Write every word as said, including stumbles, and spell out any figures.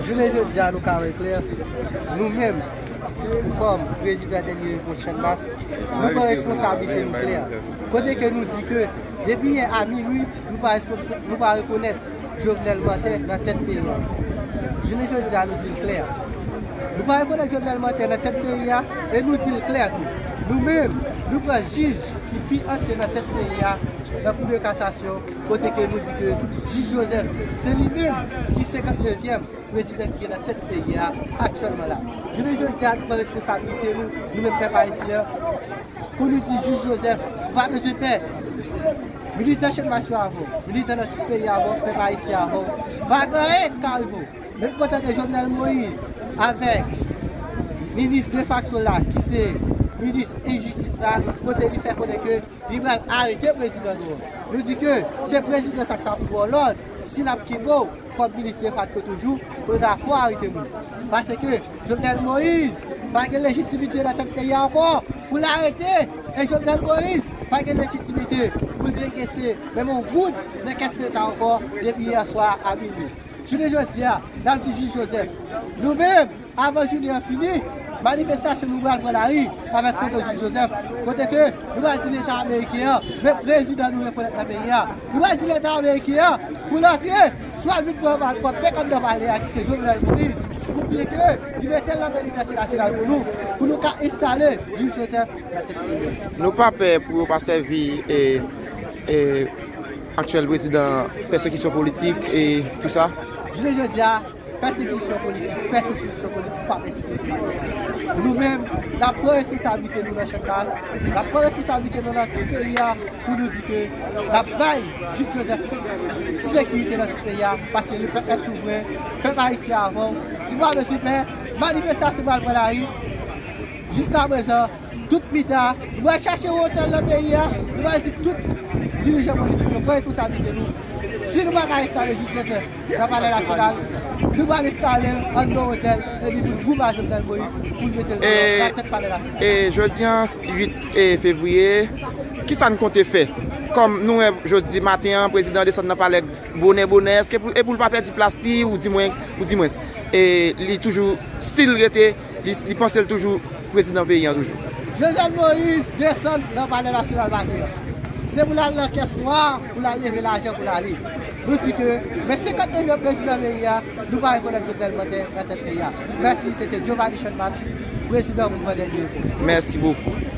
Jounen jodi a, nou ka wè klè, nou menm, kòm prezidan Dènye Repons Channmas, nou pran responsablite nou klè. Kote ke nou di ke depi yè a minwi, nou pa responsa-, nou pa rekonèt Jovenel Mantè nan tèt peyi a. Jounen jodi a, nou di l klè. Nou pa rekonèt Jovenel Mantè nan tèt peyi a, e nou di l klè tou. Nou menm, nou pran jij ki pi ansyen nan tèt peyi a, nan Kou de Kasasyon, kote ke nou di ke jij Joseph, se li menm ki senkantnevyèm prezidan ki gen nan tèt peyi a aktyèlman la. Jounen jodi a, nou pran responsablite nou, nou menm pèp ayisyen, pou nou di jij Joseph, ou pa bezwen pè. Militan Channmas yo avè w, militan nan tout peyi a avè w, pèp ayisyen avè w. Pa gen anyen k ka rive w. Menm kote ke Jovenel Moïse avèk minis defakto la, ki se minis enjistis la, kote li fè konnen ke li pral arete prezidan nou an. Nou di ke se prezidan sa k ta pou ba w lòd, si l ap kenbe w kòm minis defakto toujou, kounye a fò w arete moun. Paske Jovenel Moïse pa gen lejitimite nan tèt peyi a ankò pou l arete, e Jovenel Moïse pa gen lejitimite pou l dekese menm yon goud nan kès leta ankò depi yè swa a minwi. Jounen jodi a, n ap di jij Joseph, nou menm, avan jounen an fini, manifestasyon nou pral pran lari avèk foto jij Joseph, kote ke nou pral di leta ameriken an, men prezidan nou rekonèt nan peyi a. Nou pral di leta ameriken an pou l antre, swa l vin pran bal pwòp pèk anndan palè a ki se Jovenel Moïse, pou byen ke li mete l nan penitansye nasyonal pou nou, pou nou ka enstale jij Joseph nan tèt peyi a. Nou pa pè pou yo pa sèvi e, e aktyèl prezidan pèsekisyon politik e tou sa? Jounen jodi a, pèsekisyon politik, pèsekisyon politik pa pèsekisyon politik. Nou menm, n ap pran responsablite nou nan Channmas, n ap pran responsablite nou nan tout peyi a pou nou di ke n ap bay jij Joseph sekirite nan tout peyi a, paske li pèp souvren, pèp ayisyen avè w, nou pa bezwen pè, manifestasyon pral pran lari. Jiskaprezan, tout pita, nou pral chache wotè l nan peyi a, nou pral di tout dirijan politik yo pran responsablite nou. Si nou pa ka enstale jij Joseph nan Palè Nasyonal, nou pral enstale l anndan otèl, epi pou n goumen a Jovenel Moïse, pou n mete l nan tèt Palè Nasyonal. E jodi a, uit fevriye, kisa n konte fè? Kòm nou wè jodi maten an, prezidan desann nan palè bonè bonè, èske pou, e pou l pa pèdi plas li, ou di mwen, ou di mwen, e li toujou still rete, li, li panse l toujou prezidan peyi an toujou? Jovenel Moïse desann nan Palè Nasyonal maten an. Se pou l al nan kès nwa, pou l al leve lajan pou l ale. Nou di ke, men senkantnevyèm prezidan peyi a, nou pa rekonèt Jovenel Mantè nan tèt peyi a. Mèsi, se te Giovanni Channmas, prezidan Mouvman Dènye Repons. Mèsi bokou.